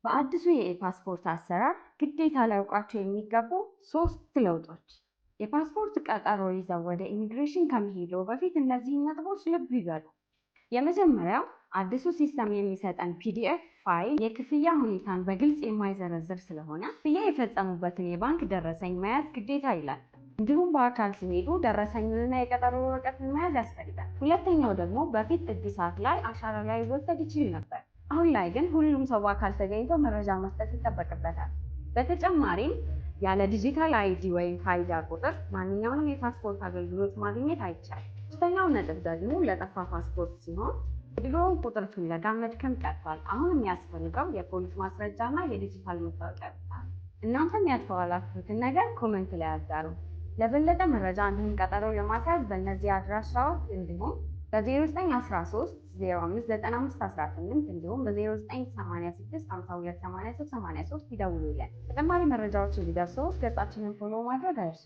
በአዲሱ የፓስፖርት አሰራር ግዴታ ሊያውቋቸው የሚገቡ ሶስት ለውጦች። የፓስፖርት ቀጠሮ ይዘው ወደ ኢሚግሬሽን ከመሄድዎ በፊት እነዚህን ነጥቦች ልብ ይበሉ። የመጀመሪያው፣ አዲሱ ሲስተም የሚሰጠን PDF ፋይል የክፍያ ሁኔታን በግልጽ የማይዘረዝር ስለሆነ ክፍያ የፈጸሙበትን የባንክ ደረሰኝ መያዝ ግዴታ ይላል። እንዲሁም በአካል ሲሄዱ ደረሰኙንና የቀጠሮ ወረቀትን መያዝ ያስፈልጋል። ሁለተኛው ደግሞ በፊት እድሳት ላይ አሻራ ላይወሰድ ይችል ነበር። አሁን ላይ ግን ሁሉም ሰው በአካል ተገኝቶ መረጃ መስጠት ይጠበቅበታል። በተጨማሪም ያለ ዲጂታል ID ወይም ፋይዳ ቁጥር ማንኛውንም የፓስፖርት አገልግሎት ማግኘት አይቻልም። ሶስተኛው ነጥብ ደግሞ ለጠፋ ፓስፖርት ሲሆን የድሮውን ቁጥር ፍለጋ መድከም ቀርቷል። አሁን የሚያስፈልገው የፖሊስ ማስረጃ እና የዲጂታል መታወቂያ ብቻ ነው። እናንተም ያስተዋላችሁትን ነገር comment ላይ አጋሩ። ለበለጠ መረጃ እንዲሁም ቀጠሮ ለማስያዝ በእነዚህ አድራሻዎች እንዲሁም በ0913 05 95 18 እንዲሁም በ0986 52 83 83 ይደውሉልን። ተጨማሪ መረጃዎች እንዲደርሱ ገጻችንን follow ማድረግ አይርሱ።